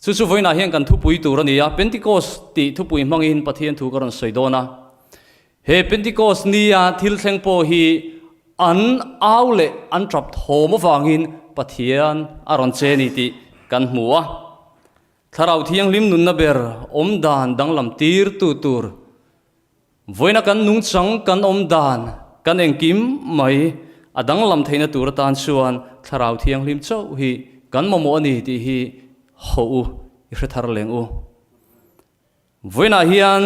Chu chu vawiinah hian kan thupui tur a ni a, Pentecost tih thupui hmangin Pathian thu ka rawn sawi dawn a. He Pentecost nia thil thleng pawh hi an au leh an tap thawm avangin Pathian a rawn che ni tih kan hmu a. Thlarau Thianghlim nunna ber awm dan danglam tirtu tur Vawiina kan nungchang kan awm dan kan engkim mai a danglam theihna tur atan chuan Thlarau Thianghlim chauh hi kan mamawh a ni tih hi hawh u i hre thar leng u. Vawiinah hian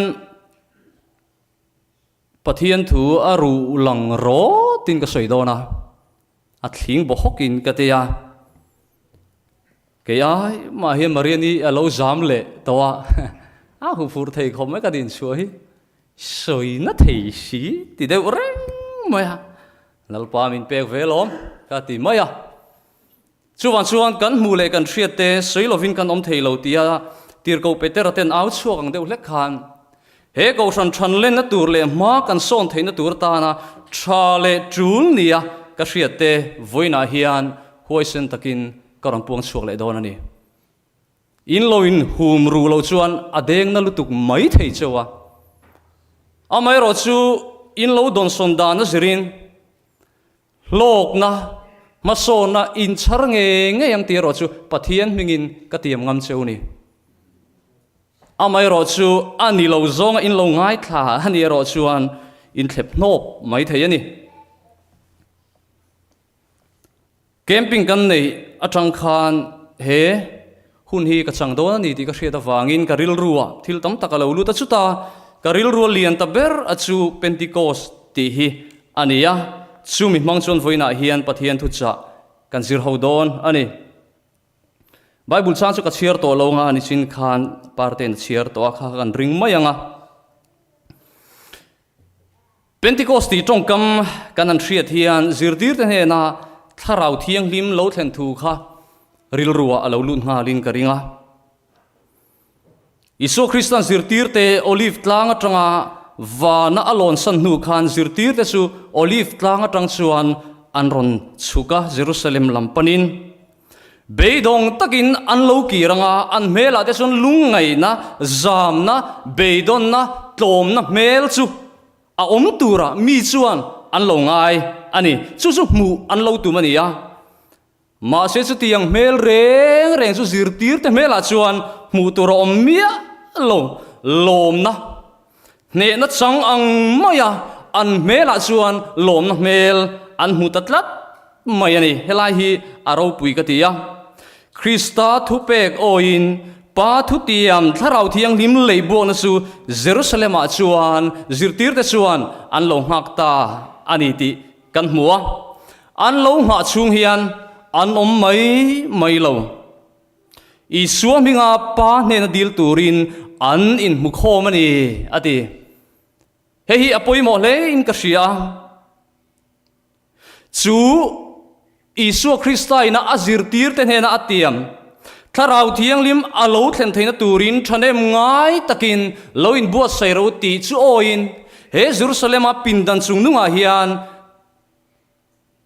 Pathian thu a ruh lang rawtin ka sawi dawn a, a thling baw hawkin ka ti a. Kei ai mah hian Mariani a lo zam leh tawh a, a hu fur thei khawp mai ka din chhuah hi sawi na thei si ti deuh reng mai a, Lalpa min pek ve lawm ka ti mai a. Chuvang chuan kan hmuh leh kan hriat te sawi lovin kan awm thei lo tia Tirhkoh Petera ten au chhuak ang deuh hlek khan he Kohhran thanlenna tur leh hma kan sawn theihna tur atana tha leh tul nia ka hriat te vawiinah hian huaisen takin Ka rawn puang chhuak leh dawn a ni. In lo in hum ru lo chuan a deng na lutuk mai thei cheu a. Amaherawh chu in lo dawnsawn dan a zirin hlawkna, hmasawnna in chhar ngei ngei ang tih erawh chu Pathian hmingin ka tiam ngam cheu ni. Amaherawh chu a ni lo zawnga in lo ngaithla a ni erawh chuan in thlep hnawp mai thei a ni. Camping kan neih atang khan he hun hi ka chang dawn a ni tih ka hriat avangin ka rilruah thil tam tak a lo lut a, chuta ka rilrua lian ta ber a chu Pentecost tih hi a ni a, chumi hmang chuan vawiinah hian Pathian thuchah kan zir ho dawn a ni. Bible chang chu ka chhiar tawh lo anga nichin khan Partein a chhiar tawh a, kha kha kan ring mai ang a. Pentecost tih tawngkam kan han hriat hian zirtirte hnena Thlarau Thianghlim lo thlen thu kha rilruah a lo lut nghalin ka ring a. Isua Krista'n zirtirte Olive tlang atanga vana a lawnsan hnu khan zirtirte chu Olive tlang atang chuan an rawn chhuk a, Jerusalem lam panin. Beidawng takin an lo kir ang a, an hmelah te chuan lungngaihna, zamna, beidawnna, tlawmna hmel chu A awm turah mi chuan an lo ngai a ni. Chu chu hmuh an lo tum a ni a. Mahse chutiang hmel reng reng chu zirtirte hmelah chuan hmuh tur a awm miah lo. Lawmna hnehna chang ang maia an hmelah chuan lawmna hmel an hmu ta tlat mai a ni. Helai hi a ropui ka ti a. Krista thupek awiin Pa thutiam Thlarau Thianghlim lei buakna chu Jerusalem-ah chuan zirtirte chuan an lo nghak ta a ni tih kan hmu a. An lo nghah chhung hian an awm mai mai lo. Isua hminga Pa hnena dil turin an inhmu khawm a ni, a ti. Hei hi a pawimawh hlein ka hria a. Chu Isua Krista ina a zirtirte hnena a tiam, Thlarau Thianghlim a lo thlen theihna turin thahnem ngai takin lo inbuatsaih ro tih chu awiin he Jerusalem-a pindan chung nungah hian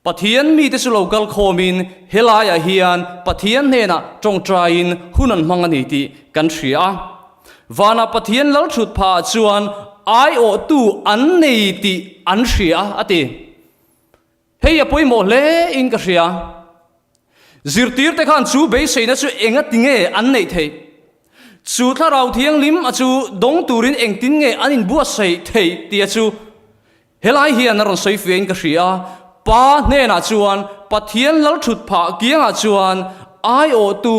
Pathian mite chu lo kal khawmin helaiah hian Pathian hnenah tawngtaiin hun an hmang a ni tih kan hria a. Vanah Pathian lalthut phahah chuan aiawhtu an nei tih an hria a ti. Hei a pawimawh hle in ka hria. Zirtirte khan chu beiseina chu enga ti nge an neih theih? Chu Thlarau Thianghlim a chu dawng turin engtin nge an inbuatsaih theih tih a chu Helai hian a rawn sawi fiahin ka hria a, Pa hnenah chuan Pathian lalthut phah kiangah chuan aiawhtu,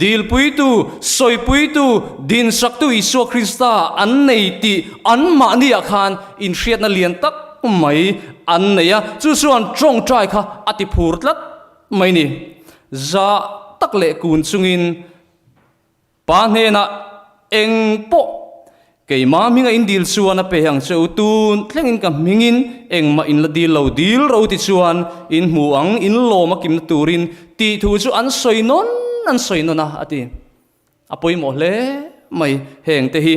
dilpuitu, sawipuitu, dinsaktu Isua Krista an nei tih anmahniah khan inhriatna lian tak mai an nei a, chu chuan tawngtai kha a ti phur tlat mai ni. Zah tak leh kun chungin Pa hnenah eng pawh keimah hminga in dil chuan a pe ang che u, tun thlengin ka hmingin engmah in la dil lo, dil ro ti chuan in hmu ang, in lawm a kimna turin tih thu chu an sawi nawn an sawi nawn a, a ti. A pawimawh hle mai heng te hi.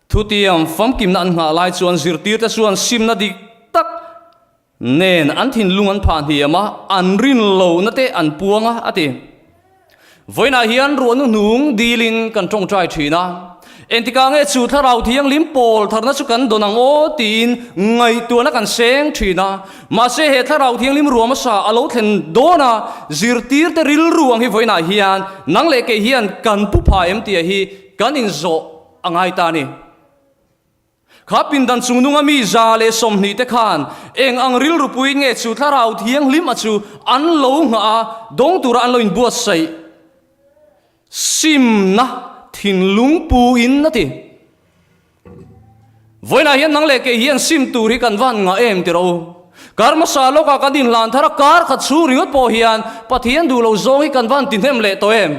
Thutiam famkimna an nghah lai chuan zirtirte chuan simna dik tak nen an thinlung an phah hniam a, an rin lohna te an puang a, a ti. Vawiinah hian ruah hnuhnung dilin kan tawngtai thin a. Engtikah nge chu Thlarau Thianghlim pawl tharna chu kan dawn ang aw tiin ngaihtuahna kan seng thin a. Mahse he Thlarau Thianghlim ruah hmasa a lo thlen dawn a, zirtirte rilru ang hi vawiinah hian nang leh kei hian kan pu pha em tih hi kan inzawh a ngai ta a ni. Kha pindan chungnunga mi 120 te khan eng ang rilru puiin nge chu Thlarau Thianghlim a chu an lo nghah a, dawng tura an lo inbuatsaih simna thinlung puin a ti. Vawiinah hian nang leh kei hian sim tur hi kan van ngah em ti rawh u. Kar hmasa lawkah kan inhlan thar a, kar khat chhung ringawt pawh hian Pathian duh lo zawng hi kan van ti hnem leh tawh em?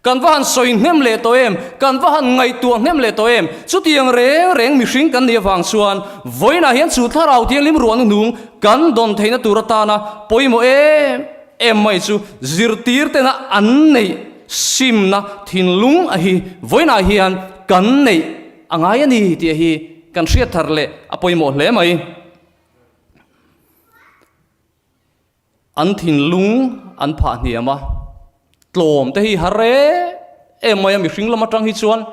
Kan va han sawi hnem leh tawh em? Kan va han ngaihtuah hnem leh tawh em? Chutiang reng reng mihring kan nih avang chuan vawiinah hian chu Thlarau Thianghlim ruahna hnung kan dawn theihna tur atana pawimawh em em mai chu zirtirtena an neih simna thinlung a hi vawiinah hian kan neih a ngai a ni tih hi kan hriat thar leh a pawimawh hle mai. An thinlung an phah hniam a, tlawm te hi har em em mai a mihring lam atang hi chuan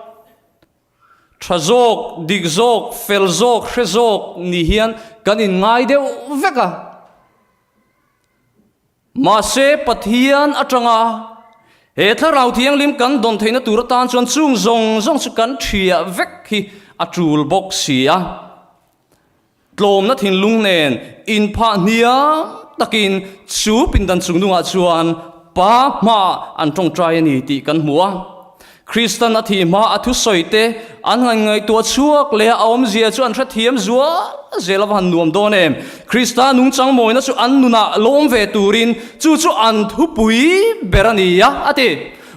tha zawk, dik zawk, fel zawk, hre zawk ni hian kan inngai deuh vek a. Mahse Pathian atanga he Thlarau Thianghlim kan dawn theihna tur atan chuan chung zawng zawng chu kan thiah vek hi a tul bawk si a. Tlawmna thinlung nen inphah hniam takin chu pindan chungnungah chuan Pa hmaah an tawngtai a ni tih kan hmu a. Kristan a thih hma a thusawi te an han ngaihtuah chhuak leh a awmzia chu an hrethiam zual zel a va han nuam dawn em! Krista nungchang mawina chu an nunah lawm ve turin chu chu an thupui ber a ni a, a ti.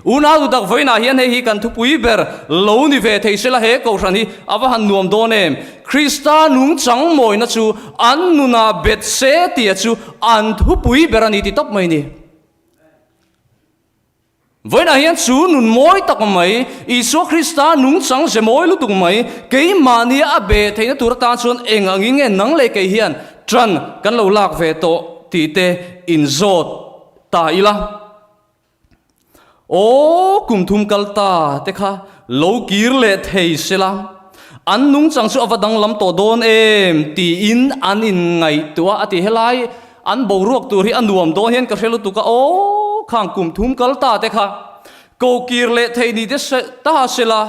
Unau duhtak vawiinah hian hei hi kan thupui ber lo ni ve thei sela he kohhran hi a va han nuam dawn em? Krista nungchang mawina chu an nunah bet se tia chu an thupui ber a ni ti tawp mai ni. Vawiinah hian chu nun mawi tak mai, Isua Krista nungchang ze mawi lutuk mai, keimahnia a be theihna tur atan chuan eng angin nge nang leh kei hian ṭan kan lo lak ve tawh tih te inzawt ta ila. Aw, kum thum kal ta te kha lo kir leh thei sela, an nungchang chu a va danglam tawh dawn em tiin an inngaihtuah a ti. Helai an boruak tur hi a nuam dawn hian ka hre lutuk a, aw khang kum thum kal ta te kha ko kir leh thei ni te ta sela,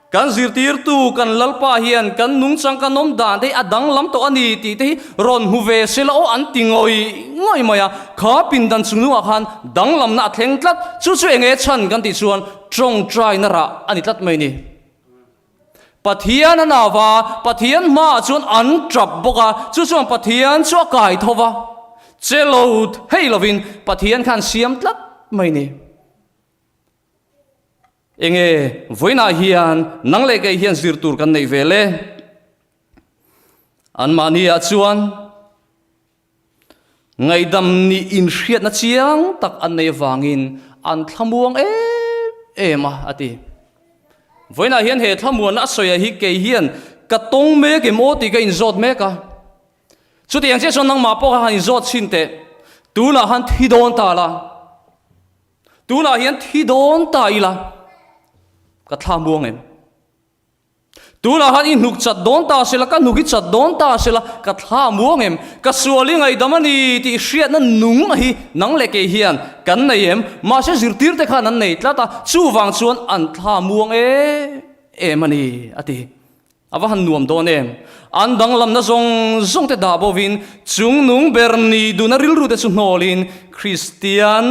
Kan zirtirtu kan Lalpa hian kan nungchang kan awm dan te hi a danglam tawh a ni tih te hi rawn hmu ve se la aw an ti ngawih ngawih mai a, kha pindan chungnungah khan danglamna a thleng tlat, chu chu enge chhan kan tih chuan tawngtaina rah a ni tlat mai ni. Pathian a nau va, Pathian hmaah chuan an tap bawk a, chu chuan Pathian chu a kai tho va, che lo thei lovin Pathian khan siam tlat mai ni. Enge vawiinah hian nang leh kei hian zir tur kan neih ve le? Anmahniah chuan ngaihdam nih inhriatna chiang tak an nei avangin an thlamuang em em a, a ti. Vawiinah hian he thlamuanna a sawiah hi kei hian ka tawng mek em aw tih ka inzawt mek a. Chutiang chiah chuan nangmah pawh kha han inzawt chhin teh, tunah han thi dawn ta la. Tunah hian thi dawn ta ila ka thla muang em? Tunah han i hnuk chat dawn ta sela, ka hnuk i chat dawn ta sela ka thla muang em? Ka sual i ngaihdam a ni tih hriatna nung hi nang leh kei hian kan nei em? Mahse zirtirte khan an nei tlat a, chuvang chuan an thla muang em em a ni, a ti. A va han nuam dawn em? An danglamna zawng zawng te dah bovin chungnung ber ni duna rilru te chu hnawlin Kristian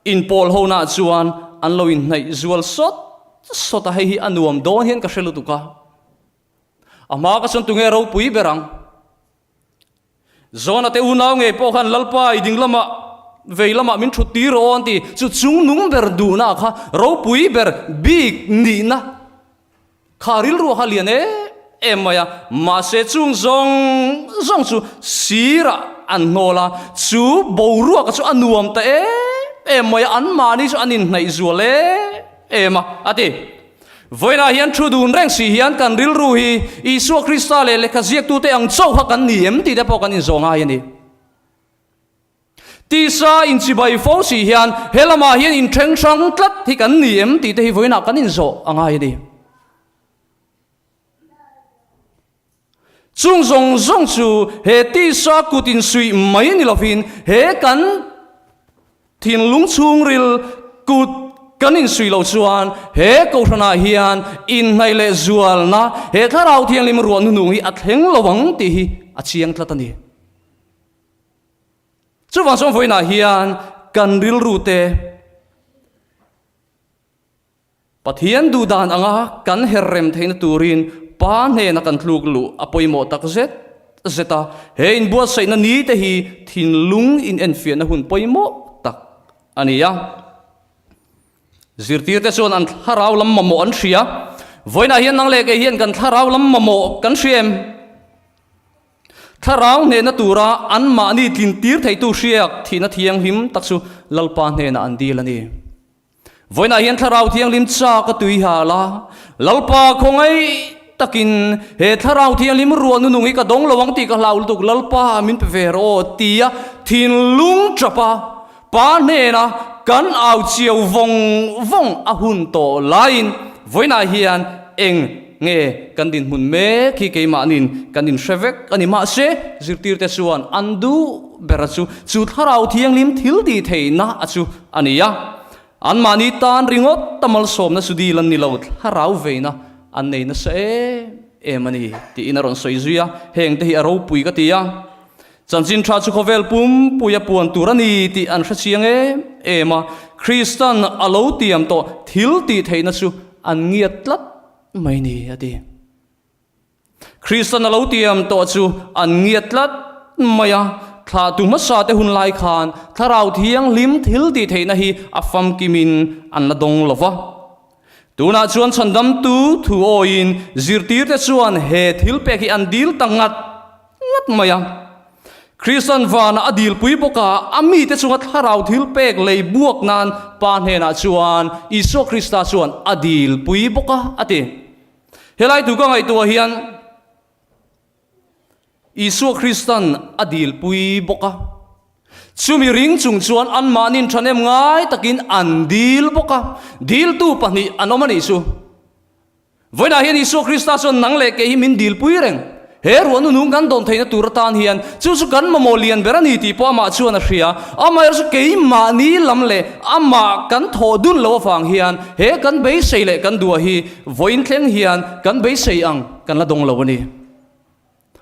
inpawl honah chuan an lo inhnaih zual sawt sawt a, hei hi a nuam dawn hian ka hre lutuk a. A hma ka chuan tunge ropui ber ang? Zona te unau ngei pawh khan Lalpa i ding lamah vei lamah min thut tir rawh aw an ti. Chu chungnung ber duhna kha ropui ber bik nihna kha rilru kha lian em em mai a. Mahse chung zawng zawng chu sirah an hnawl a, chu boruaka chu a nuam ta em em mai a, anmahni chu an inhnaih zual em em a, a ti. Vawiinah hian thu dun reng si hian kan rilru hi Isua Krista leh lehkha ziaktute ang chauh kha kan ni em tih te pawh kan inzawh ngai a ni. Tisa inchibai fo si hian he lamah hian inthleng hrang tlat hi kan ni em tih te hi vawiinah kan inzawh a ngai a ni. Chung zawng zawng chu he tisa kut insuih mai ni lovin he kan thinlung chhungril kut kan insuih loh chuan he kohhranah hian inhnaih leh zualna he Thlarau Thianghlim ruah hnuhnung hi a thleng lo ang tih hi a chiang tlat a ni. Chuvang chuan vawiinah hian kan rilrute Pathian duhdan anga kan her rem theihna turin Pa hnena kan tluk luh a pawimawh tak zet zet a, he inbuatsaihna ni te hi thinlung inenfiahna hun pawimawh tak a ni a. Zirtirte chuan an thlarau lam mamawh an hria. Vawiinah hian nang leh kei hian kan thlarau lam mamawh kan hria em? Thlarau hnehna tura anmahni tlintir theitu hriak thihna thianghlim tak chu Lalpa hnenah an dil a ni. Vawiinah hian Thlarau Thianghlim chak a tui hal a, Lalpa khawngaih takin he Thlarau Thianghlim ruah nunung hi ka dawng lo ang tih ka hlau lutuk, Lalpa min pe ve rawh aw tia thinlung tap a Pa hnena kan au chiau vawng vawng a hun tawh laiin vawiinah hian eng nge kan dinhmun mek hi keimahnin kan inhre vek a ni. Mahse, zirtirte chuan an duh ber a chu chu Thlarau Thianghlim thil tih theihna a chu a ni a. Anmahni tan ringawt a malsawmna chu dil an ni lo, Thlarau veina an nei nasa em em a ni tiin a rawn sawi zui a, hengte hi a ropui ka ti a. Chanchin tha chu khawvel pumpui a puan tur a ni tih an hre chiang em em a, Kristan a lo tiam tawh thil tih theihna chu an ngiat tlat mai ni a ti. Kristan a lo tiam tawh chu an ngiat tlat mai a, thlahtu hmasa te hun lai khan Thlarau Thianghlim thil tih theihna hi a famkimin an la dawng lo va. Tunah chuan chhandamtu thu awiin zirtirte chuan he thil pek hi an dil ta ngat ngat mai a. Kristan vanah a dilpui bawk a, a mite chunga thlarau thil pek lei buak nan Pa hnenah chuan Isua Krista chuan a dilpui bawk a, a ti. Helai thu ka ngaihtuah hian Isua Kristan a dilpui bawk a. Chumi ring chung chuan anmahnin thahnem ngai takin an dil bawk a. Diltu pahnih an awm a nih chu. Vawiinah hian Isua Krista chuan nang leh kei hi min dilpui reng. He ruahnu nung kan dawn theihna tur atan hian chu chu kan mamawh lian ber a ni tih pawh amah chuan a hria. Amaherawhchu chu keimahni lam leh amah kan thawh dun loh avang hian he kan beisei leh kan duah hi vawiin thleng hian kan beisei ang kan la dawng lo a ni.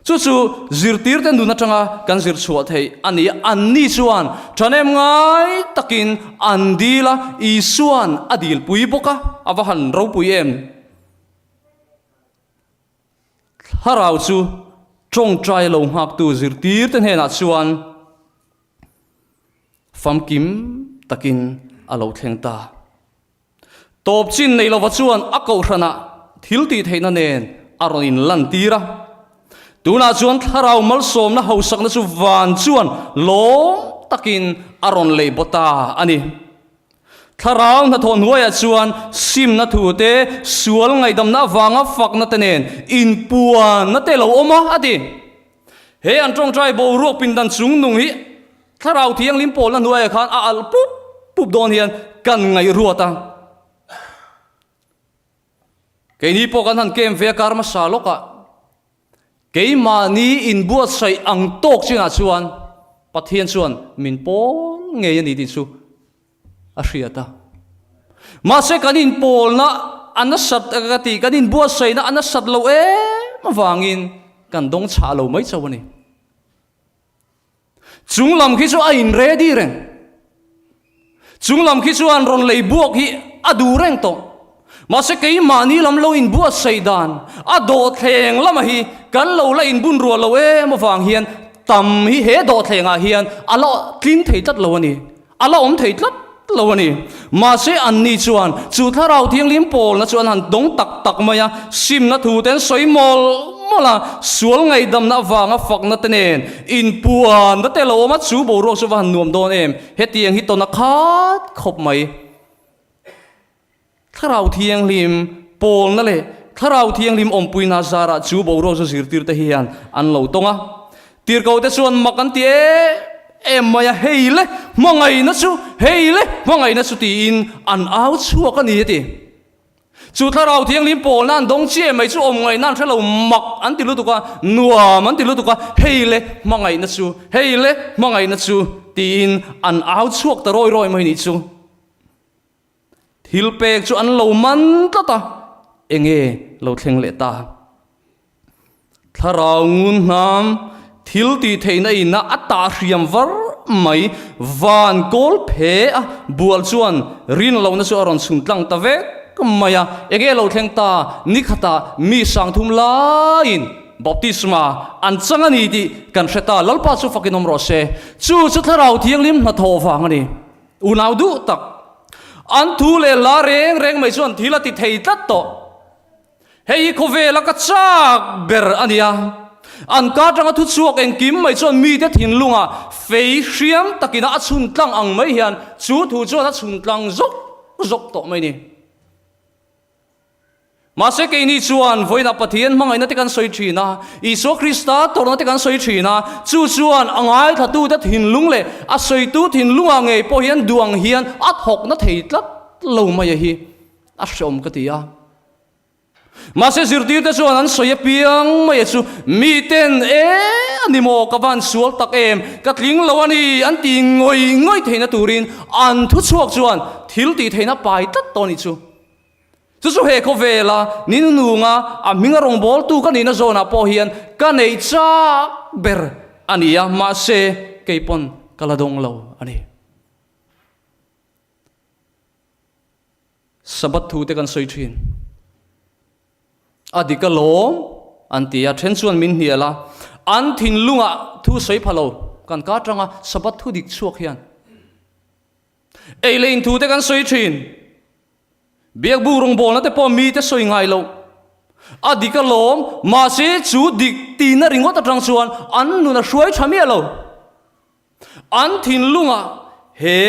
Chu chu zirtirte nun atanga kan zir chhuah theih a ni. Anni chuan thahnem ngai takin an dil a, Isua'n a dilpui bawk a, a va han ropui em! Thlarau chu tawngtai lo nghaktu zirtirte hnenah chuan famkim takin a lo thleng ta. Tawp chin nei lova chuan a kohhranah thil tih theihna nen a rawn inlantir a. Tunah chuan thlarau malsawmna hausakna chu van chuan lawm takin a rawn lei baw ta a ni. Thlarau hnathawh hnuaiah chuan simna thu te, sual ngaihdamna avanga fakna te nen inpuanna te lo awm a, a ti. He an tawngtai boruak pindan chungnung hi Thlarau Thianghlim pawlna hnuaiah khan a alh pup pup dawn hian kan ngaihruat a. Keini pawh kan han kem ve a kar hmasa lawkah keimahni inbuatsaih ang tawk chinah chuan Pathian chuan min pawl ngei a ni tih chu a hriat a. Mahse kan inpawlna a nasat ka ti, kan inbuatsaihna a nasat loh em avangin kan dawng chhah lo mai chauh a ni. Chung lam khi chu a in ready reng. Chung lam khi chuan rawn lei buak hi a duh reng tawh. Mahse keimahni lam lo inbuatsaih dan a dawhthleng lama hi kan lo la inbun ruah lo em avang hian tam hi he dawhthlengah hian a la tling thei tlat lo a ni. A la awm thei tlat lo a ni. Mahse anni chuan chu Thlarau Thianghlim pawlna chu an han dawng tak tak mai a, simna thu te an sawi mawlh mawlh a, sual ngaihdamna avanga fakna te nen inpuanna te lo awm a, chu boruak chu va han nuam dawn em? Hetiang hi tawn a khat khawp mai. Thlarau Thianghlim pawlna leh Thlarau Thianghlim awmpuina zarah chu boruak chu zirtirte hian an lo tawng a. Tirhkohte chuan mak an ti em em mai a, Hei le, hmangaihna chu, hei le, hmangaihna chu tiin an au chhuak a ni a ti. Chu Thlarau Thianghlim pawlna an dawng chiah mai chu awm ngaihna an hre lo mak an ti lutuk a, nuam an ti lutuk a, Hei le, hmangaihna chu, hei le, hmangaihna chu tiin an au chhuak ta rawi rawi mai nih chu. Thil pek chu an lo man tlat a, enge lo thleng leh ta? Thlarau ngun hnam thil tih theihna ina a tah hriam var mai van kawl phe a, bual chuan rin lohna chu a rawn chhun tlang ta vek mai a, enge lo thleng ta? Nikhatah mi sangthum laiin baptisma an chang a ni tih kan hre ta, Lalpa chu fakin awm rawh se. Chu chu Thlarau Thianghlim hnathawh vang a ni. Unau duh tak, an thu leh hla reng reng mai chuan thil a ti thei tlat tawh. Hei hi khawvela ka chak ber a nia. An ka atanga thu chhuak engkim mai chuan mite thinlungah fei hriam takina a chhun tlang ang mai hian chu thu chuan a chhun tlang zawk zawk tawh mai ni. Mahse keini chuan vawiinah Pathian hmangaihna te kan sawi thin a, Isua Krista tawrhna te kan sawi thin a, chu chuan a ngaithlatute thinlung leh a sawitu thinlungah ngei pawh hian duang hian a thawkna thei tlat lo mai a hi a hreawm ka ti a. Mahse zirtirte chuan an sawi apiang mai a chu miten e a ni maw ka van sual tak em, ka tling lo a ni an ti ngawih ngawih theihna turin an thuchhuak chuan thil tih theihna pai tlat tawh a nih chu. Chu chu he khawvela ni nunga a hminga rawngbawltu ka nihna zawnah pawh hian ka neih chak ber a ni a, mahse kei pawn ka la dawng lo a ni. Sabbath thu te kan sawi thin. A dik alawm an ti a, then chuan min hnial a, an thinlungah thu sawi pha lo kan ka atanga Sabbath thu dik chhuak hian ei leh in thu te kan sawi thin. Biakbu rawngbawlna te pawh mite sawi ngai loh. A dik alawm, mahse chu dik tihna ringawt atang chuan an nun a hruai tha miah lo. An thinlungah he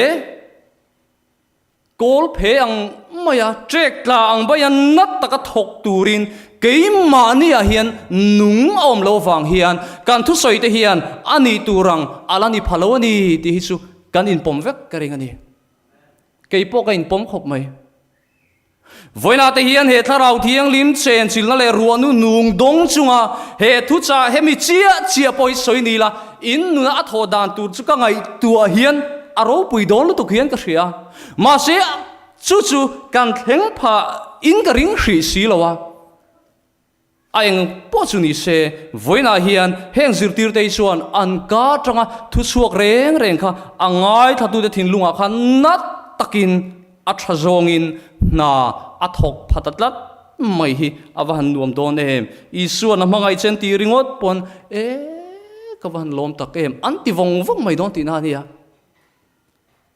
kawl phe ang maia trek tla ang baia nat taka thawk turin keimahniah hian nung a awm lo vang hian kan thusawi te hian a nih tur ang a la ni pha lo a ni tih hi chu kan inpawm vek ka ring a ni. Kei pawh ka inpawm khawp mai. Vawiinah te hian he Thlarau Thianghlim chenchilna leh ruahnu nung dawng chunga he thuchah hemi chiah chiah pawh hi sawi ni la, in nuna a thawh dan tur chu ka ngaihtuah hian a ropui dawn lutuk hian ka hria. Mahse, chu chu kan thleng phah in ka ring hrih si lo a. A eng pawh chu ni se, vawiinah hian heng zirtirte hi chuan an ka atanga thu chhuak reng reng kha a ngaithlatute thinlungah khan nat takin a tha zawngin hna a thawk pha ta tlat mai hi a va han nuam dawn em. Isua'n a hmangaih chen tih ringawt pawn, E, ka va han lawm tak em, an ti vawng vawng mai dawn tihna a nia.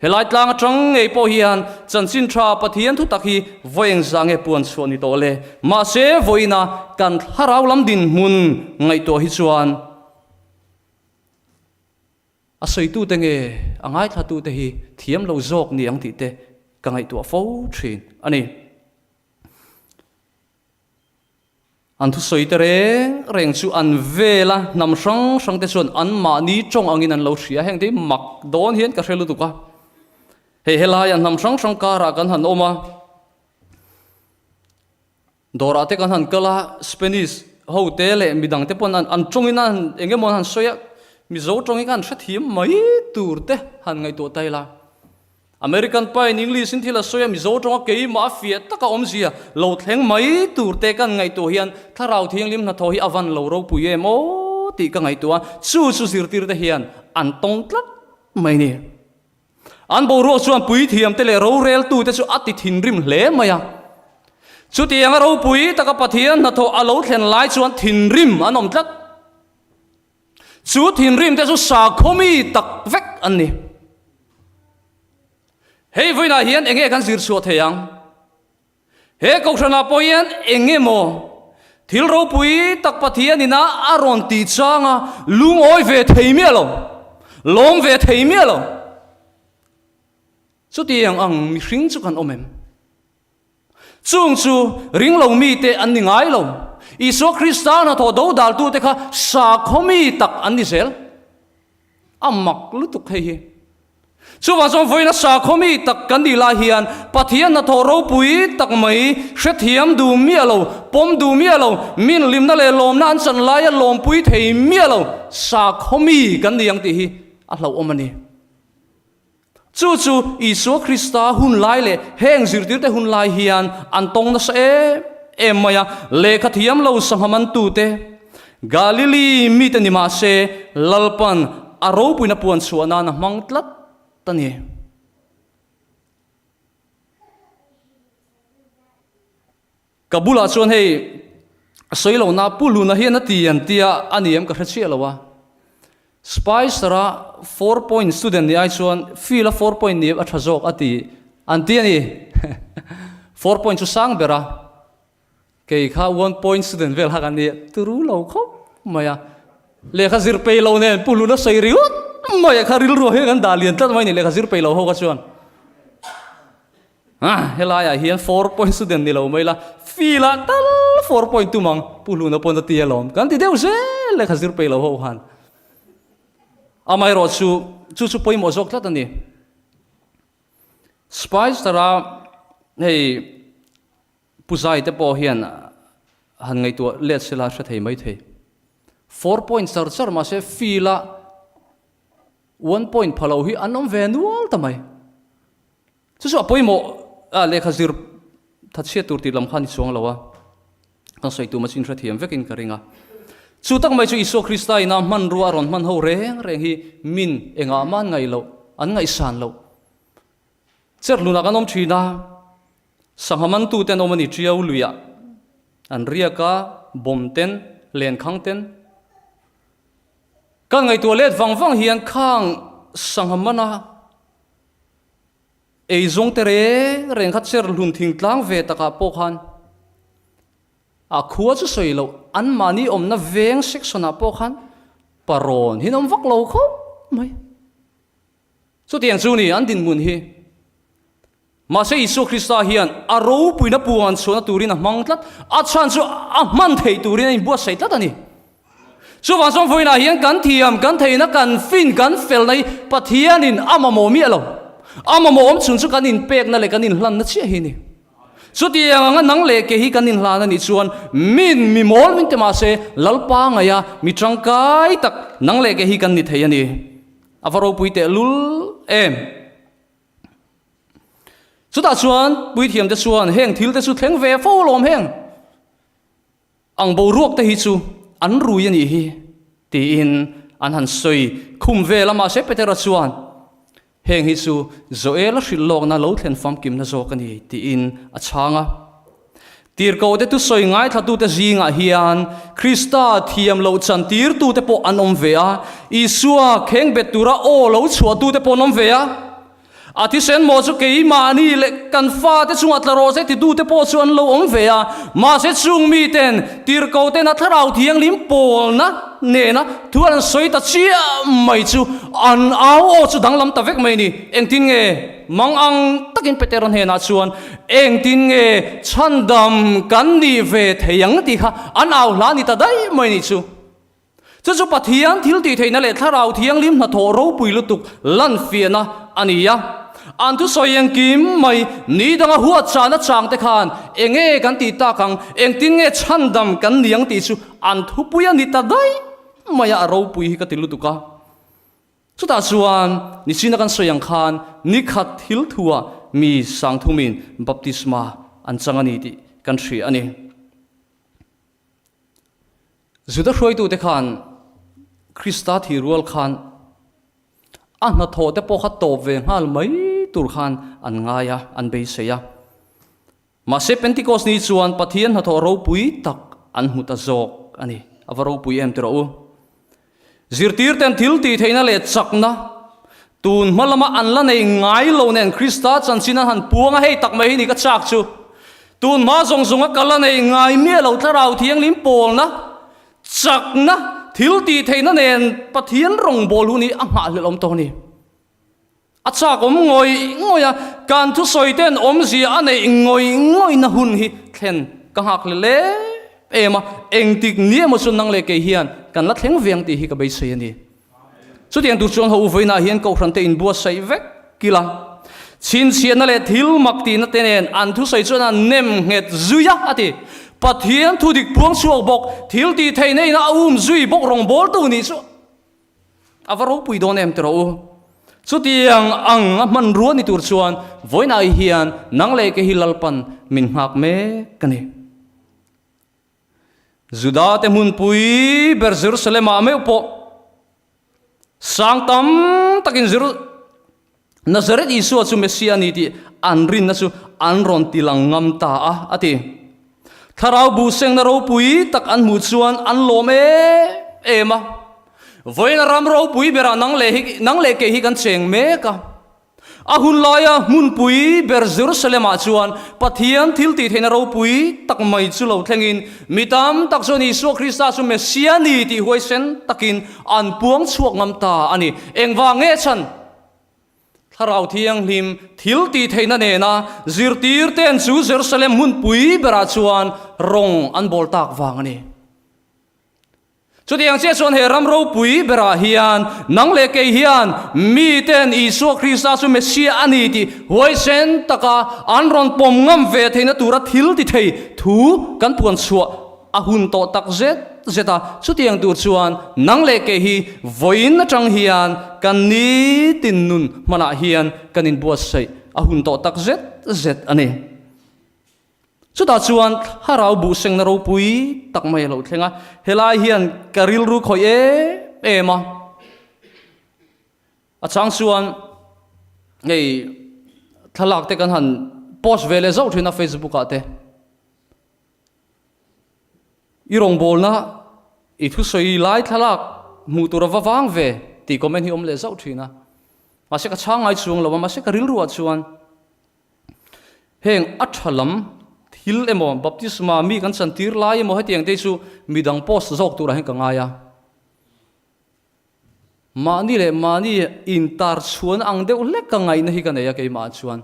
Helai tlang atang ngei pawh hian chanchin tha Pathian thu tak hi vawi engzah nge puan chhuah ni tawh le? Mahse, vawiina kan thlarau lam dinhmun ngaihtuah hi chuan a sawitute nge a ngaithlatute hi thiam lo zawk ni ang tih te ka ngaihtuah fo thin a ni. An thusawi te reng reng chu an vel a, hnam hrang hrang te chuan anmahni tawng angin an lo hria. Heng te hi mak dawn hian ka hre lutuk a. Hei helaiah hnam hrang hrang karah kan han awm a, dawrah te kan han kal a, Spanish ho te leh midang te pawn an tawngin an eng emaw an han sawi a, Mizo tawngin khan hrethiam mai tur te han ngaihtuah ta ila. American pa in English in thil a sawi a, Mizo tawnga keimah a fiah taka awmzia lo thleng mai tur te kan ngaihtuah hian Thlarau Thianghlim hnathawh hi a van lo ropui em aw tih ka ngaihtuah a, chu chu zirtir te hian an tawng tlat mai ni. An boruak chuan puithiam te leh roreltu te chu a ti thinrim hle mai a. Chutianga ropui taka Pathian hnathawh a lo thlen lai chuan thinrim an awm tlat. Chu thinrim te chu sakhaw mi tak vek an ni. Hei vawiinah hian enge kan zir chhuah thei ang? He kohhranah pawh hian eng emaw thil ropui tak Pathian ina a rawn tih changa lungawi ve thei miah lo, lawm ve thei miah lo. Chutiang ang mihring chu kan awm em? Chung chu ringlo mite an ni ngai lo. Isua Krista hnathawh dodaltute kha sakhaw mi tak an ni zel. A mak lutuk hei hi. Chuvang chuan vawiina sakhaw mi tak kan nih lai hian Pathian hnathawh ropui tak mai hrethiam duh miah lo, pawm duh miah lo, min hlimna leh lawmna an chan laia lawmpui thei miah lo sakhaw mi kan ni ang tih hi a hlauhawm a ni. Chu chu Isua Krista hun lai leh heng zirtirte hun lai hian an tawng nasa em em mai a, lehkha thiam lo sangha mantute, Galili mite ni mah se Lalpan a ropuina puan chhuah nan a hmang tlat a ni. Ka bulah chuan hei a sawi lo na Pu Luna hian a ti an tia a ni em ka hre chiah lo a. Spicer-a 4 point student ni ai chuan Phil-a 4 point ni a tha zawk a ti an ti a ni. 4 point chu sang ber a. Kei kha one point student vel kha ka ni turu lo khawp mai a. Lehkha zir pei lo nen Pu Luna sawi ringawt mai a kha rilru hian kan dah lian tlat mai a ni lehkha zir pei lo ho kha chuan. Ah, helaiah hian 4 point student ni lo mai la, field ah tal 4 point tum ang, Pu Hluna pawn a ti alawm. Kan ti deuh zel lehkha zir pei lo ho khan. Amaherawh chu, chu chu pawimawh zawk tlat a ni. Spicer-a hei Pu Zai te pawh hian han ngaihtuah let sela hre thei mai thei. 4 point char char mahse field ah 1 point pha lo hi an awm ve nual ta mai. Chu chu a pawimawh a lehkha zir thatchhiat tur tih lam kha a ni chuang lo a, kan sawi tum a chin hrethiam vekin ka ring a. Chu tak mai chu Isua Krista ina hmanrua a rawn hman ho reng reng hi min engah mah an ngaih loh, an ngaihsan loh. Cherhlunah kan awm thin a, sangha mantute an awm a ni Tiau luiah an riak a, bawm ten, lenkhang ten. Kan ngaihtuah let vang vang hian khang sangha mana Eizawng te reng reng kha cher hlun thingtlang ve takah pawh khan a khua chu sawi loh anmahni awmna veng section ah pawh khan parawn hi an awm vak lo khawp mai. Chutiang chu ni an dinhmun hi. Mahse Isua Krista hian a ropuina puan chhuahna turin a hmang tlat, a chhan chu a hman theih turin a inbuatsaih tlat a ni. Chuvang chuan vawiinah hian kan thiam, kan theihna, kan fin, kan felna hi Pathianin a mamawh miah lo. A mamawh awm chhun chu kan inpekna leh kan inhlanna chiah hi a ni. Chutiang anga nang leh ke hi kan inhlan a nih chuan min mi mawl min ti mah se Lalpa ngaia mi tangkai tak nang leh ke hi kan ni thei a ni. A va ropui tehlul em! Chutah chuan puithiamte chuan heng thilte chu thleng ve fo alawm heng. Ang boruak te hi chu an rui a nih hi, tiin an han sawi khum vel a, mahse Petera chuan, Heng hi chu Joela hrilh lawkna lo thlen famkimna zawk a ni, tiin a chhang a. Tirhkohte thusawi ngaithlatute zingah hian Krista thiam loh chantirtute pawh an awm ve a, Isua khengbet tura aw lo chhuahtute pawh an awm ve a. A thisen maw chu keimahni leh kan fate chungah tla rawh se titute pawh chu an lo awm ve a, mahse chung miten tirhkoten a thlarau thianghlim pawlna nena thu an sawi ta chiah mai chu an au aw chu danglam ta vek mai ni. Engtin nge mang ang takin Petera hnenah chuan engtin nge chhandam kan nih ve thei ang tih kha an au hla ni ta daih mai ni chu. Chu chu Pathian thil tih theihna leh Thlarau Thianghlim hnathawh ropui lutuk lanfiahna a ni a. An thusawi engkim mai ni danga huat chahna changte khan enge kan tih tak ang, engtin nge chhandam kan ni ang tih chu an thupui a ni ta daih mai a, a ropui hi ka ti lutuk a. Chutah chuan nichina kan sawi ang khan ni khat thil thuah mi sangthumin baptisma an chang a ni tih kan hria a ni. Juda hruaitute khan Krista thih rual khan a hnathawh te pawh kha tawp ve nghal mai tur khan an ngai a, an beisei a. Mahse Pentecost ni chuan Pathian hnathawh ropui tak an hmu ta zawk a ni. A va ropui em tiraw u? Zirtirten thil tih theihna leh chakna tun hma lama an la nei ngai lo nen Krista chanchin an han puang a, hei tak mai hi ni ka chak chu. Tun hma zawng zawnga ka la nei ngai miah lo Thlarau Thianghlim pawlna, chakna, thil tih theihna nen Pathian rawngbâwl hun hi a nghahhlelh awm tawh a ni. A chak awm ngawih ngawih a, kan thusawi ten awmzia a neih ngawih ngawihna hun hi thlen ka nghak hle lem em a, engtik ni emaw chu nang leh kei hian kan la thleng ve ang tih hi ka beisei a ni. Chutiang tur chuan ho u vawiinah hian Kohhran te inbuatsaih vek kil a. Chhinchhiahna leh thil mak tihna te nen an thusawi chuan an nem nghet zui a, a ti. Pathian thu dik puang chhuak bawk, thil tih theihna ina a um zui bawk rawngbawltu nih chu a va ropui dawn em tiraw u. Chutiang ang a hmanrua ni tur chuan vawiinah hian nang leh kei hi Lalpan min nghak mek a ni. Juda te hmunpui ber Jerusalem-ah meuh pawh sang tam takin Jeru Nazareth Isua chu Messiah a ni tih an rinna chu an rawn ti lang ngam ta a, a ti. Thlarau buhsengna ropui tak an hmuh chuan an lawm em em a. Vawiin ram ropui berah nang leh hi nang leh kei hi kan cheng mek a. A hun laia hmunpui ber Jerusalem-ah chuan Pathian thil tih theihna ropui tak mai chu lo thlengin mi tam tak chuan Isua Krista chu Messia ni tih huaisen takin an puang chhuak ngam ta a ni. Engvang nge chhan? Thlarau Thianghlim thil tih theihna nena zirtirte'n chu Jerusalem hmunpui berah chuan rawng an bawl tak vang a ni. Chutiang chiah chuan he ram ropui berah hian nang leh kei hian miten Isua Krista chu Messiah a ni tih huaisen taka an rawn pawm ngam ve theihna tura thil ti thei thu kan puan chhuah a hun tawh tak zet zet a. Chutiang tur chuan nang leh kei hi vawiin atang hian kan nitin nun hmanah hian kan inbuatsaih a hun tawh tak zet zet a ni. Chutah chuan thlarau buhsengna ropui tak mai a lo thleng a, helai hian ka rilru khawih em em a. A chang chuan hei thlalak te kan han post ve leh zauh thin a Facebook ah te. I rawngbawlna i thusawi lai thlalak hmuh tur a va vang ve tih comment hi awm leh zauh thin a. Mahse ka chhang ngai chuang lo a, mahse ka rilruah chuan Heng a tha lam thil emaw baptisma mi kan chantir lai emaw hetiang te chu midang post zawk turah hian ka ngai a. Mahni leh mahni intar chhuan ang deuh hlek ka ngaihna hi ka nei a keimah chuan.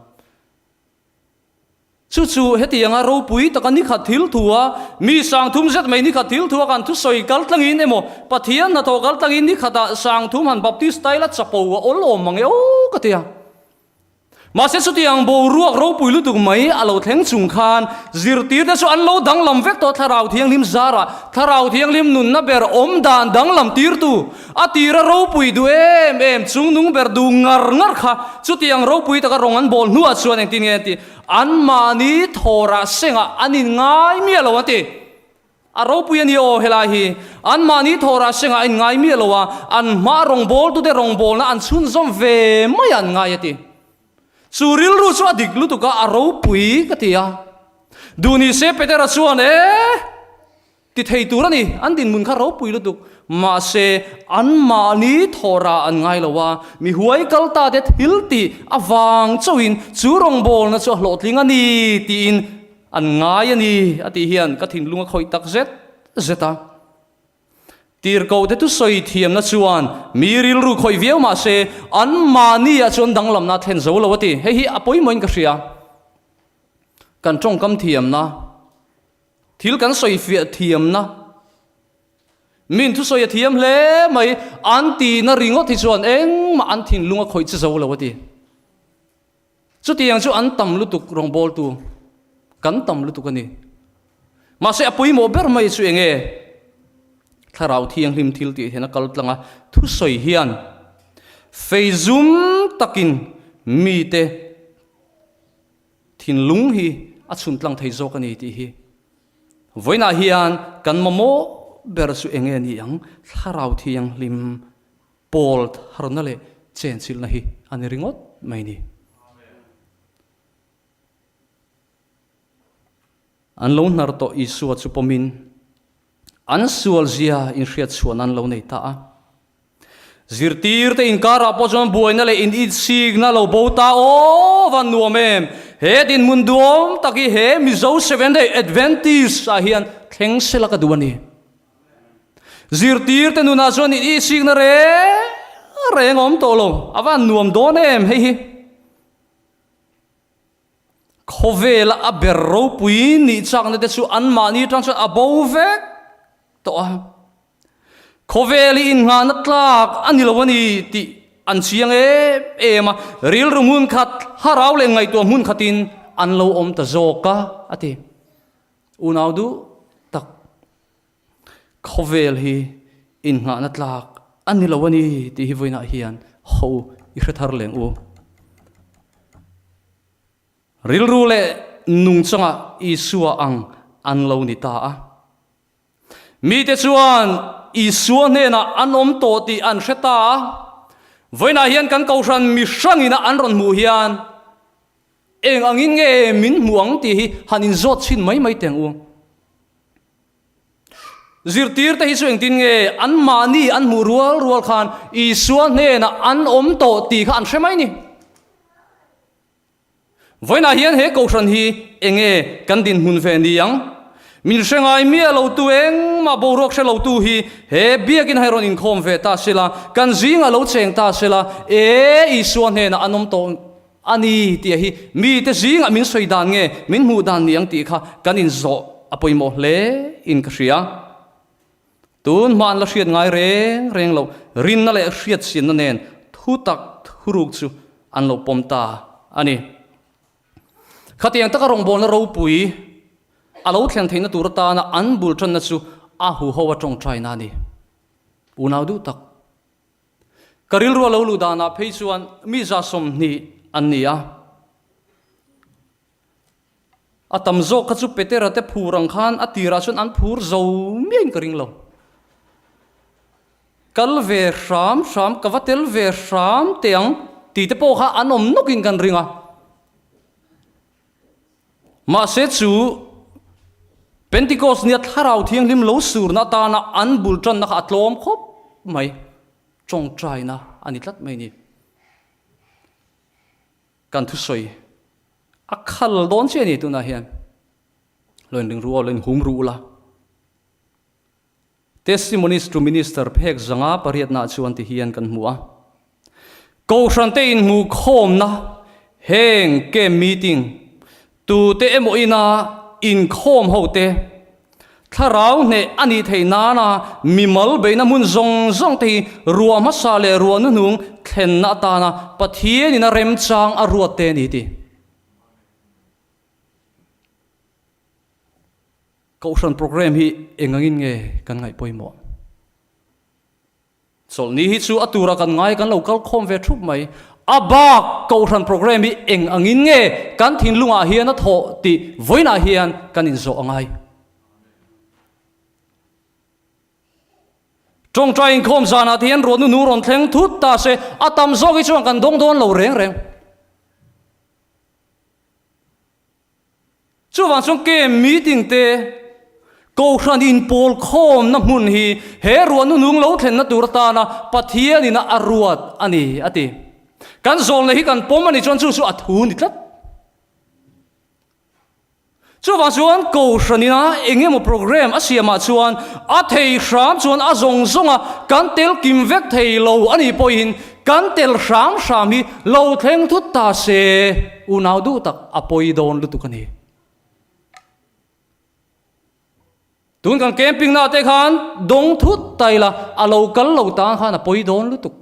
Chu chu hetianga ropui taka nikhat thil thu a, mi sangthum zet mai nikhat thil thu a kan thusawi kal tlangin emaw Pathian hnathawh kal tlangin nikhatah sangthum han baptist style a chapo a awl awm mang e aw ka ti a. Mahse chutiang boruak ropui lutuk mai a lo thleng chung khan zirtirte chu an lo danglam vek tawh Thlarau Thianghlim zarah Thlarau Thianghlim nunna ber awm dan danglam tirtu a tira ropui duh em em chungnung ber duh ngar ngar kha chutiang ropui taka rawng an bawl hnuah chuan engtin nge an tih anmahni thawrah sengah an inngai miah lo an ti. A ropui a ni aw helai hi. Anmahni thawrah sengah a inngai miah lo a, an hma rawngbawltute rawngbawlna an chhunzawm ve mai a an ngai a ti. Chu rilru chu a dik lutuk a, a ropui ka ti a. Duh ni se Petera chuan e ti thei tur a ni, an dinhmun kha ropui lutuk. Mahse, anmahni thawrah an ngai lo a, mi huai kal ta te thil tih avang chauhin chu rawngbawlna chu a hlawhtling a ni tiin An ngai a ni, a tih hian ka thinlung a khawih tak zet zet a. Tirhkoh te thusawi thiamna chuan mi rilru khawih viau mah se, anmahniah chuan danglamna a thlen zo lo a ti. Hei hi a pawimawhin ka hria. Kan tawngkam thiamna, thil kan sawi fiah thiamna, min thusawi a thiam hle mai, an tihna ringawt hi chuan engmah an thinlung a khawih che zo lo a ti. Chutiang chu an tam lutuk rawngbawltu kan tam lutuk a ni. Mahse a pawimawh ber mai chu eng nge? Thlarau Thianghlim thil tih hian a kal tlang a, thusawi hian fei zum takin mite thinlung hi a chhun tlang thei zawk a ni tih hi. Vawiinah hian kan mamawh ber chu eng nge ni ang? Thlarau Thianghlim Pawl tharna leh chenchilhna hi a ni ringawt mai ni. An lo hnar tawh Isua chu pawmin an sual zia inhriat chhuahna an lo nei ta a. Zirtirte inkarah pawh chuan buaina leh initsikna lo bo ta aw van nuam em! He dinhmun duhawm tak hi he Mizo Seventh-day Adventist ah hian thleng sela ka duh a ni. Zirtirte nunah chuan in ihsikna reng reng awm tawh lo, a van nuam dawn em hei hi. Khawvela a ber ropui nih chakna te chu anmahni atang chuan a bo vek tawh a. Khawvel hi innghahna tlak a ni lo a ni tih an chiang em em a, rilru hmun khat, thlarau leh ngaihtuah hmun khatin an lo awm ta zawk a, a ti. Unau duh tak, khawvel hi innghahna tlak a ni lo a ni tih hi vawiinah hian ho i hre thar leng u. Rilru leh nungchangah Isua ang an lo ni ta a. Mite chuan Isua hnenah an awm tawh tih an hre ta a. Vawiinah hian kan kohhran mi hrangina an rawn hmuh hian eng angin nge min hmu ang tih hi han inzawt chhin mai mai teh ang u. Zirtirte hi chu engtin nge anmahni an hmuh rual rual khan Isua hnenah an awm tawh tih kha an hre mai ni. Vawiinah hian he kohhran hi enge kan dinhmun ve ni ang? Min hre ngai miah lotu engmah boruak hre lotu hi he biakin hai rawn inkhawm ve ta sela, kan zingah lo cheng ta sela, e Isua hnenah an awm tawh a ni tih hi mite zingah min sawi dan nge min hmuh dan ni ang tih kha kan inzawh a pawimawh hle in ka hria. Tun hma an la hriat ngai reng reng loh rinna leh hriatchianna nen thutak thuruk chu an lo pawm ta a ni. Khatiang taka rawngbawlna ropui a lo thlen theihna tur atana an bul tanna chu a huho a tawngtaina a ni. Unau duh tak. Ka rilru a lo luh danah phei chuan mi 120 an ni a. A tam zawk kha chu Petera te phur ang khan a tirah chuan an phur zo miahin ka ring lo. Kal ve hram hram, ka va tel ve hram teh ang tih te pawh kha an awm nawkin kan ring a. Mahse chu Pentecost nia Thlarau Thianghlim lo surna atana an bul tanna kha a tlawm khawp mai. Tawngtaina a ni tlat mai ni. Kan thusawi a khal dawn chiah a ni tunah hian. Lo inring ru aw, lo inhum ru ula. Testimonies to Minister phek zanga pariatnaah chuan ti hian kan hmu a. Kohhran te inhmuh khawmna heng camp meeting tute emaw ina inkhawm ho te Thlarau hneh a nih theih nana mimal beihna hmun zawng zawng te hi ruah hmasa leh ruah nuhnung thlenna atana Pathianin a remchang a ruat te a ni ti. Kohhran programme hi eng angin nge kan ngaih pawimawh? Chawlhni hi chu a tura kan ngai kan lo kal khawm ve thup mai. A bak kohhran programme hi eng angin nge kan thinlungah hian a thawh tih vawiinah hian kan inzawh a ngai. Tawngtai inkhawm zanah te hian ruahnu nu rawn thleng thut ta se a tam zawk hi chuan kan dawng dawn lo reng reng. Chuvang chuan camp meeting te, Kohhran inpawl khawmna hmun hi he ruahnu nung lo thlenna tur atana Pathianin a ruat a ni, a ti. Kan zawlna hi kan pawm a nih chuan chu chu a thu ni tlat. Chuvang chuan Kohhranina eng emaw program a siamah chuan a thei hram chuan a zawng zawnga kan tel kim vek thei lo a nih pawhin Kan tel hram hram hi lo thleng thut ta se, unau duh tak a pawi dawn lutuk a ni. Tun kan camping na te khan dawng thut ta ila, a lo kal lo tan khan a pawi dawn lutuk.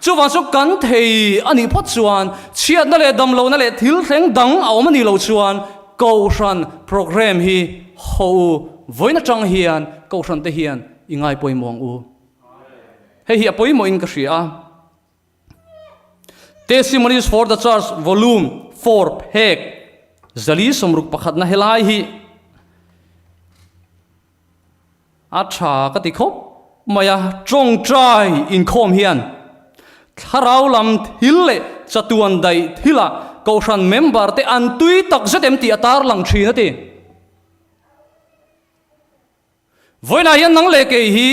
Chuvang chu kan thei a nih phawt chuan chhiatna leh damlohna leh thil thleng dang a awm a nih loh chuan Kohhran programme hi ho u vawiin atang hian Kohhran te hian i ngai pawimawh ang u. Hei hi a pawimawhin ka hria a. Testimonies for the Church Volume 4 phek 461 pakhatna helai hi a tha ka ti khawp mai a. Tawngtai inkhawm hian thlarau lam thil leh chatuan daih thilah kohhran member te an tui tak zet em tih a tarlang thin a ti. Vawiinah hian nang leh kei hi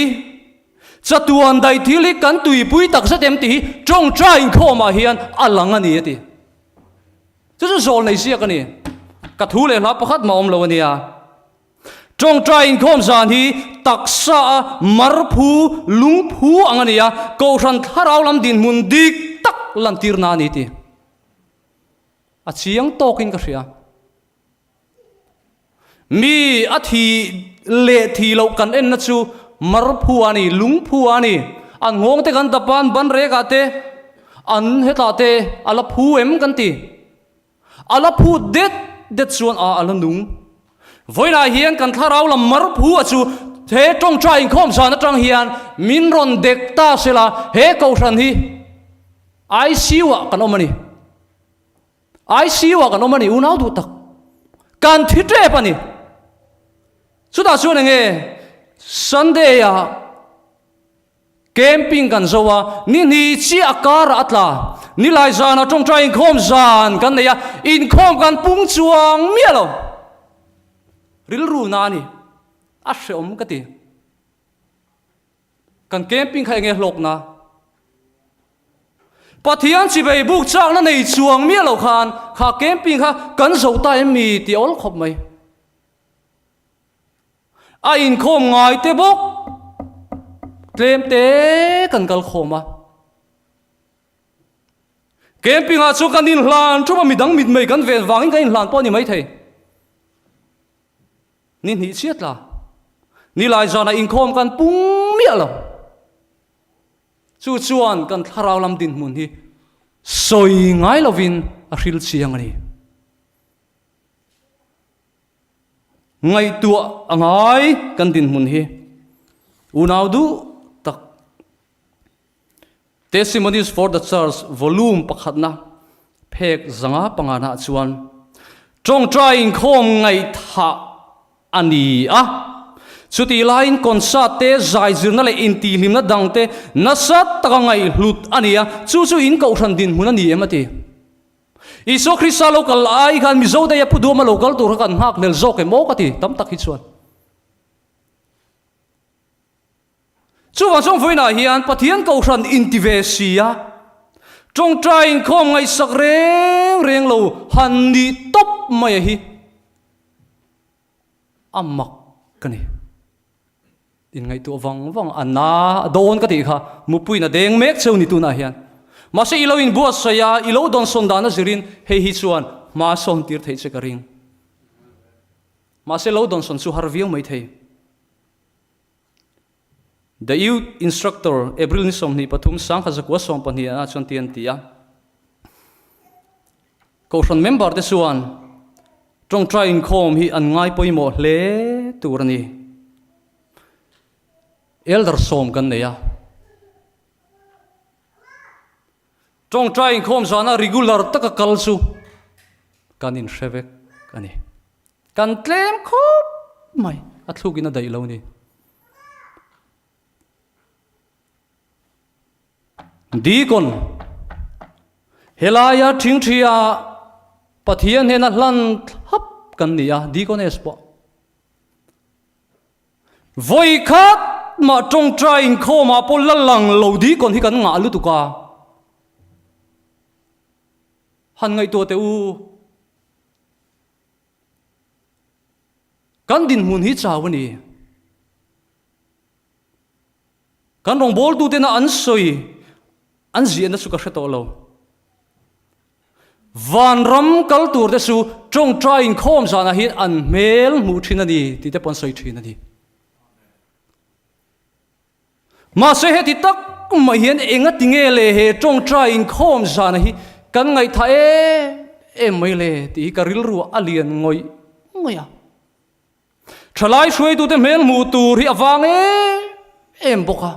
chatuan daih thil hi kan tuipui tak zet em tih hi tawngtai inkhawmah hian a lang a ni a ti. Chu chu zawl nei ziak a ni. Ka thu leh hla pakhat mah awm lo a nia. Tawngtai inkhawm zan hi taksa a marphu lungphu ang a ni a, Kohhran thlarau lam dinhmun dik tak lantirna a ni ti. A chiang tawkin ka hria. Mi a thi leh thi loh kan enna chu Marphu a ni, lungphu a ni. An nghawng te kan dap a, an ban rek ah te, an hetah te a la phu em kan ti. A la phut det det chuan a a la nung. Vawiinah hian kan thlarau lam marphu a chu he tawngtai inkhawm zan atang hian min rawn dek ta sela he kohhran hi ICU ah kan awm a ni. ICU ah kan awm a ni unau duh tak. Kan thi tep a ni. Chutah chuan enge Sunday ah Camping kan zo a, ni hnih chiah a karah a tla. Nilai zanah tawngtai inkhawm zan kan nei a, inkhawm kan pung chuang miah lo. Rilru na a ni, a hreawm ka ti. Kan camping kha enge hlawkna? Pathian chibei buk chakna nei chuang miah lo khan kha camping kha kan zo ta em mi tih a awl khawp mai. A inkhawm ngai te bawk tlem te kan kal khawm a. Camping ah chuan kan inhlan thup a, midang mitmei kan ven vangin kan inhlan pawh a ni maithei. Ni hnih chiat la, nilai zanah inkhawm kan pung miah lo. Chu chuan kan thlarau lam dinhmun hi sawi ngai lovin a hril chiang a ni. Ngaihtuah a ngai kan dinhmun hi unau duh tak Testimonies for the Church volume pakhatna phek zanga pangana chuan tawngtai inkhawm ngaihthah a ni a. Chutih laiin concert te, zaizirna leh intihhlimna dang te nasa taka ngaihhlut a ni a, chu chu in kohhran dinhmun a ni em a ti. Isua Krista lo kal ai khan Mizo daia Pu Duama lo kal tur kha kan nghak hlel zawk em aw ka ti tam tak hi chuan. Chuvang chuan vawiinah hian Pathian Kohhran inti ve si a, tawngtai inkhawm ngaihsak reng reng lo han nih tawp mai a hi a mak ka ni. Inngaihtuah vang vang a na a dawn ka tih kha mupuiin a deng mek cheu ni tunah hian. Mahse i lo inbuatsaih a, i lo dawnsawn dan a zirin hei hi chuan hma sawn tir theih che ka ring. Mahse lo dawnsawn chu har viau mai thei. The Youth Instructor, April ni 23, 1912 ah chuan ti an ti a. Kohhran member te chuan tawngtai inkhawm hi an ngai pawimawh hle tur a ni. Elder sawm kan nei a. Tawngtai inkhawm zana regular taka kal chu kan inhre vek a ni. Kan tlem khawp mai, a thlukin a daih lo ni. Deacon, Helaia ṭhingṭhia Pathian hnena hlan thlap kan ni a, Deaconess pawh. Vawi khat mah ṭawngṭai inkhawmah pawh la lang lo Deacon hi kan ngah lutuk a. Han ngaihtuah teh u. Kan dinhmun hi chau a ni. Kan rawngbawltutena an sawi an ziahna chu ka hre tawh lo. Vanram kal turte chu tawngtai inkhawm zanah hian an hmel hmuh thin a ni tih te pawh an sawi thin a ni. Mahse heti tak mai hian enga tinge le he tawngtai inkhawm zanah hi kan ngaihthah em em mai le tih hi ka rilru a lian ngawih ngawih a. Thalai hruaitute hmel hmuh tur hi a vang em em bawk a.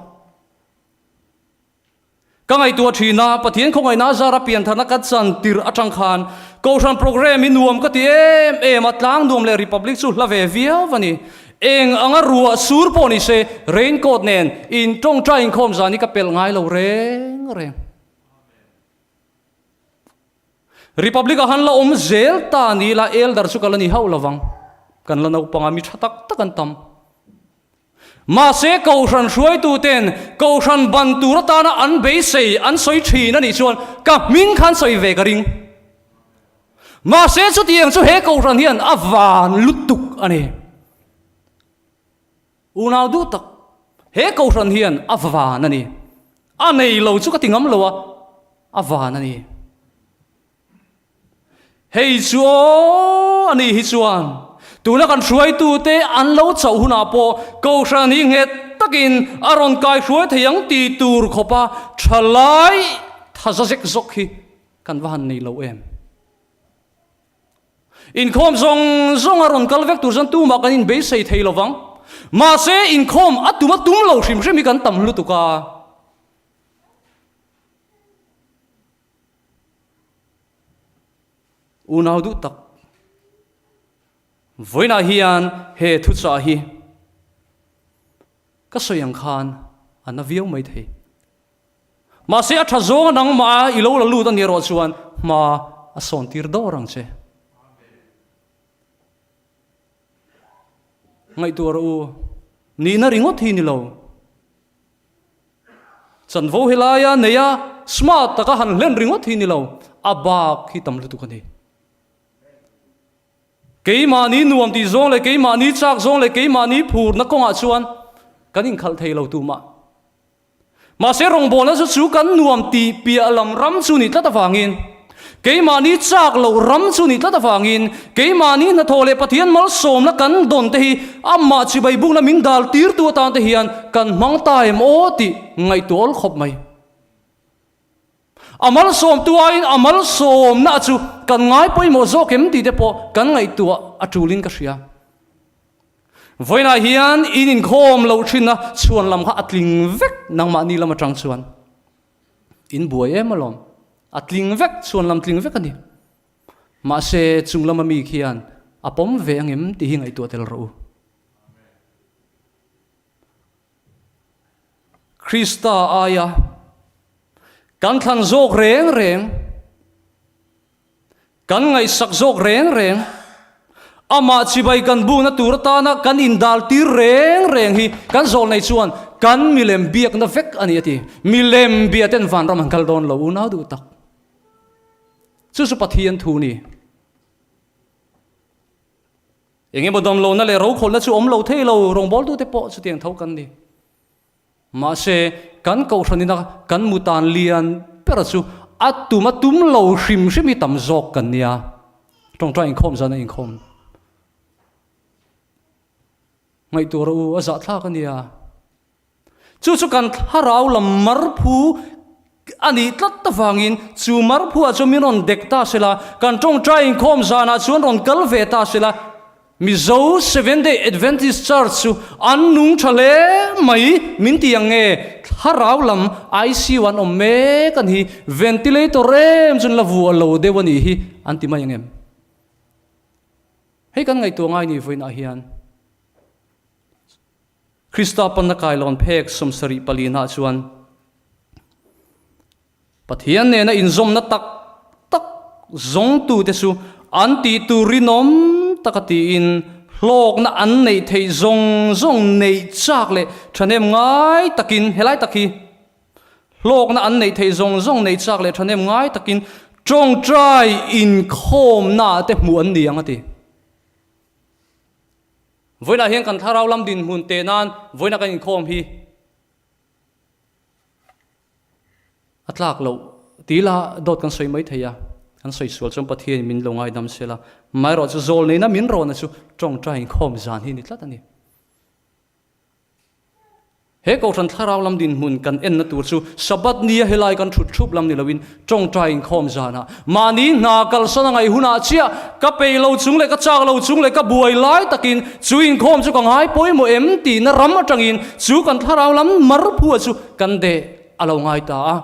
Ka ngaihtuah thin a, Pathian khawngaihna zara piantharna ka chan tirh atang khan Kohhran programme hi nuam ka ti em em a, tlang nuam leh Republic chu hla ve viau a ni. Eng anga ruah sur pawh ni se raincoat nen in tawngtai inkhawm zan hi ka pelh ngai lo reng reng. Republic a han la awm zel ta ni ila elder chu ka la ni hauh lovang. Kan la naupang a, mi tha tak tak an tam. Mahse Kohhran hruaitu ten Kohhran ban tur atana an beisei an sawi thin a nih chuan ka hming khan sawi ve ka ring. Mahse chutiang chu he Kohhran hian a van lutuk a ni. Unau duh tak, he Kohhran hian a van a ni. A nei lo chu ka ti ngam lo a, a van a ni. Hei chu aw a nih hi chuan tuna kan hruaitute an lo chauh hunah pawh Kohhran hi nghet tak. takin a rawn kaihruai thei ang ti tur khawpa thalai thaza zek zawk hi kan va han nei lo em? Inkhawm zawng zawng a rawn kal vek tur chuan tumah kan inbeisei thei lo vang. Mahse inkhawm a tum a tum lo hrim hrim hi kan tam lutuk a. Unau duh tak, vawiinah hian he thuchah hi ka sawi ang khan a na viau mai thei. Mahse a tha zawnga nangmah a i lo la lut a nih erawh chuan hma a sawn tir dawr ang che. Ngaihtuah rawh u, nihna ringawt hi ni lo. Chanvo helaia neia smart taka han hlen ringawt hi ni lo, a bak hi tam lutuk a ni. Keimahni nuam tih zawng leh keimahni chak zawng leh keimahni phurna kawngah chuan kan inkhalh thei lo tumah. Mahse rawngbawlna chu chu kan nuam tih piah lam ram chu nih tlat avangin, Keimahni chak loh ram chu nih tlat avangin keimahni hnathawh leh Pathian malsawmna kan dawn te hi amah chibai bukna min dal tirtu atan te hian kan hmang ta em aw tih ngaihtuah awl khawp mai. A malsawmtu aiin a malsawmna chu kan ngai pawimawh zawk em tih te pawh kan ngaihtuah a tulin ka hria. Vawiinah hian in inkhawm loh thinna chhuan lam kha a tling vek nangmahni lam atang chuan. In buai em alawm. A tling vek, chhuan lam tling vek a ni. Mahse, chung lama mi khian a pawm ve angem tih hi ngaihtuah tel rawh u. Krista aia kan thlan zawk reng reng, Kan ngaihsak zawk reng reng, amah chibai kan bukna tur atana kan indal tir reng reng hi kan zawl nei chuan kan milem biakna vek a ni a ti. Milem bia ten vanram an kal dawn lo unau duh tak. Chu chu Pathian thu ni. Eng emaw damlohna leh rokhawlhna chu awm lo thei lo, rawngbawltute pawh chutiang tho kan ni. Mahse, kan kohhran ina kan mutan lian bera chu a tum a tum lo hrim hrim hi tam zawk kan nia. Tawngtai inkhawm zan a inkhawm. Ngaihtuah rawh u, a zahthlak a nia. Chu chu kan thlarau lam marphu a nih tlat avangin chu marphuah chuan min rawn dek ta se la, kan tawngtai inkhawm zanah chuan rawn kal ve ta se la, Mizo Seventh Day Adventist Church chu an nung tha hle mai min ti ang nge, thlarau lam ICU an awm mek a ni hi, ventilator em chu an la vuah lo deuh a nih hi an ti mai ang em? Hei kan ngaihtuah ngai ni vawiinah hian Krista panna kailawn phek 70 palinaah chuan Pathian nena inzawmna tak tak zawngtute chu an tih tur rinawm taka tiin hlawkna an neih theih zawng zawng neih chak leh thahnem ngai takin helai tak hi hlawkna an neih theih zawng zawng neih chak leh thahnem ngai takin tawngtai inkhawmnaah te hmuh an ni ang a ti. Vawiinah hian kan thlarau lam dinhmun teh nan vawiina kan inkhawm hi A tlak loh ti ila dawt kan sawi mai thei a, kan sawi sual chuan Pathianin min lo ngaidam sela, amaherawh chu zawl neina min rawhna chu tawngtai inkhawm zan hi a ni tlat a ni. He Kohhran thlarau lam dinhmun kan enna tur chu Sabbath nia helai kan thut thup lam ni loin tawngtai inkhawm zanah mahni hna kalsan a ngaih hunah chiah ka peih lo chung leh ka chak lo chung leh ka buai lai takin chu inkhawm chu ka ngai pawimawh em tihna ram atangin chu kan thlarau lam marphua chu kan deh a lo ngai ta a.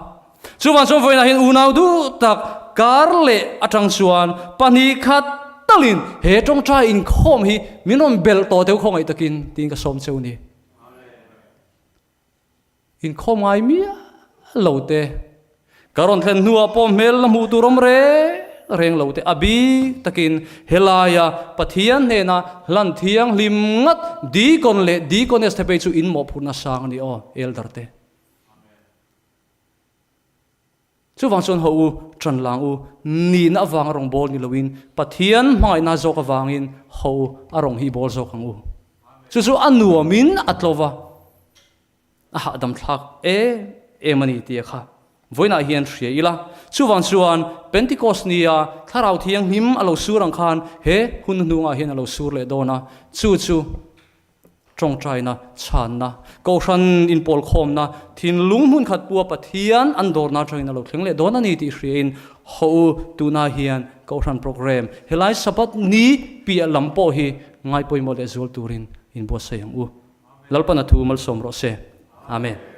Chuvang chuan vawiinah hian unau duh tak kar leh atang chuan pahnih khat talin he tawngtai inkhawm hi min rawn belh tawh teu khawngaih takin tiin ka sawm cheu ni. Inkhawm ngai miah lo te, ka rawn thlen hnuah pawh hmel la hmuh tur awm reng reng lo te a bik takin helaia Pathian hnena hlan thianghlim ngat deacon leh deaconess te phei chu in mawhphurhna sang a ni aw, elder te. Chuvang chuan ho u, ṭan lang u, nihna avanga rawn bawl ni loin Pathian hmangaihna zawk avangin ho u a rawn hi bawl zawk ang u. Chu chu a nuamin a tlo va, a hahdam thlak em em a ni tia kha vawiinah hian hria ila. Chuvang chuan Pentecost nia Thlarau Thianghlim a lo sur ang khan he hun hnuhnungah hian a lo sur leh dawn a, chu chu. Tawngtaina, chhanna, Kohhran inpawlkhawmna, thinlung hmun khat pua Pathian an dawrna atangin a lo thleng leh dawn a ni tih hriain haw u, tunah hian Kohhran programme helai Sabbath ni piah lam pawh hi ngaipawimawh leh zual turin inbuatsaih ang u. Lalpan a thu malsawm rawh se. Amen.